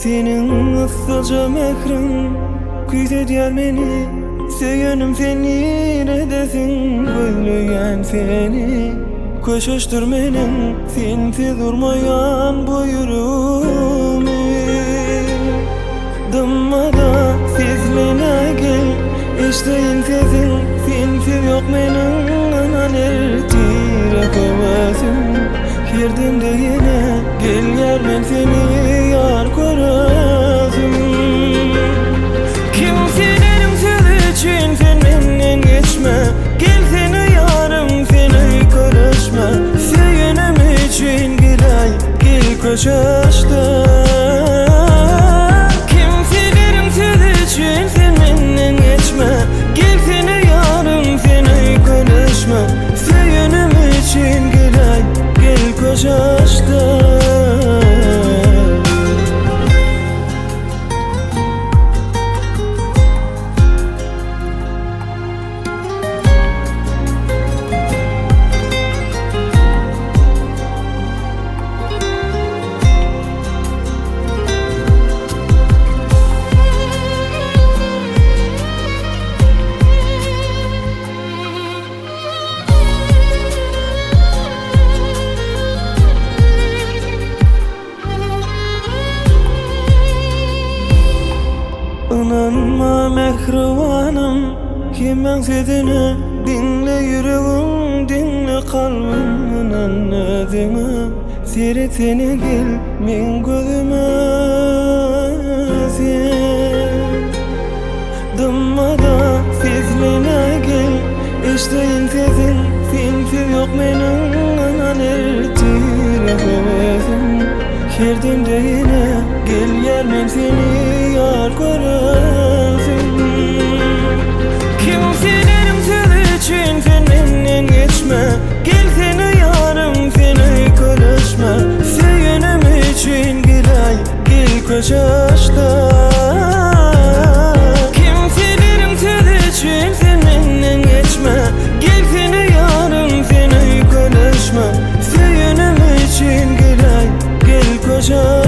Seniň yssyja mähriň küýsedýär meni Söýenim sen niredesiň gözleýän seni Köşeşdir meniň sensiz urmaýan bu ýüregimi Dymmada seslenä gel eşdeýin sesiň Sensiz ýok meniň ynan ertire höwesim Her demde ýene gelýär men seni ýar göresim Kimseleriň sözi üçin sen menden geçme Gelsene ýarym sen öýkeleşme Söýenim üçin geläý gel köşeşde Kimseleriň sözi üçin sen menden geçme Gelsene ýarym sen öýkeleşme Söýenim üçin geläý gel köşeşde. Ynanma mähribanym kimiň sözüne Diňle ýüregiň diňle kalbyň ynan özüňe Seretsene gel meň gözüme sen Dymmada seslenä gel eşdeýin sesiň Sensiz ýok meniň ynan ertire höwesim Her demde ýene gelýär men seni ýar göresim Kimseleriň sözi üçin sen menden geçme Gelsene ýarym sen öýkeleşme Söýenim üçin geläý gel köşeşde Kimseleriň sözi üçin sen menden geçme Gelsene ýarym sen öýkeleşme Söýenim üçin geläý gel köşeşde.